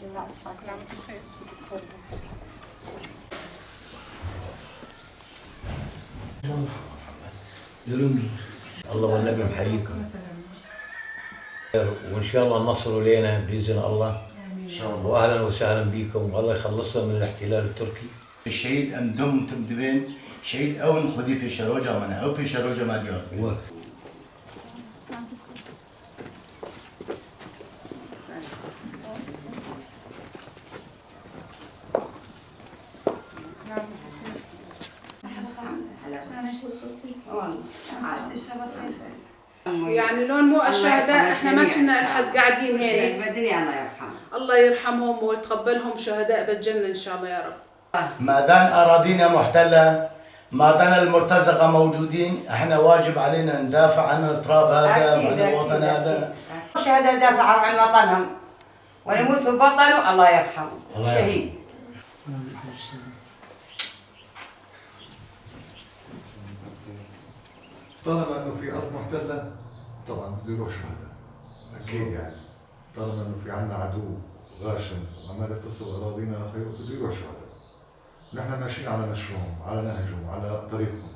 كل عام وانتم بخير. الله والنبي محييكم، وان شاء الله النصر لينا باذن الله. ان شاء الله. واهلا وسهلا بكم، والله يخلصنا من الاحتلال التركي. الشهيد أندم تبدبين شهيد أون خدي في شروجة وأنا أو في شروجة ما ديار. يعني لون مو الشهداء احنا ما كنا نحس قاعدين هنا. شهيد بدني الله يرحمه. الله يرحمهم ويتقبلهم شهداء بالجنة ان شاء الله يا رب. ما دام أراضينا محتلة، ما دام المرتزقة موجودين، احنا واجب علينا ندافع عن التراب هذا وعن الوطن هذا. الشهداء دافعوا عن وطنهم وليموتوا بطلوا الله يرحمه شهيد. طالما انه في ارض محتله طبعا بده يروح شهداء اكيد، يعني طالما انه في عندنا عدو غاشم وعمال يغتصب اراضينا اخي بده يروح شهداء. نحن ماشيين على مشروعهم، على نهجهم، على طريقهم.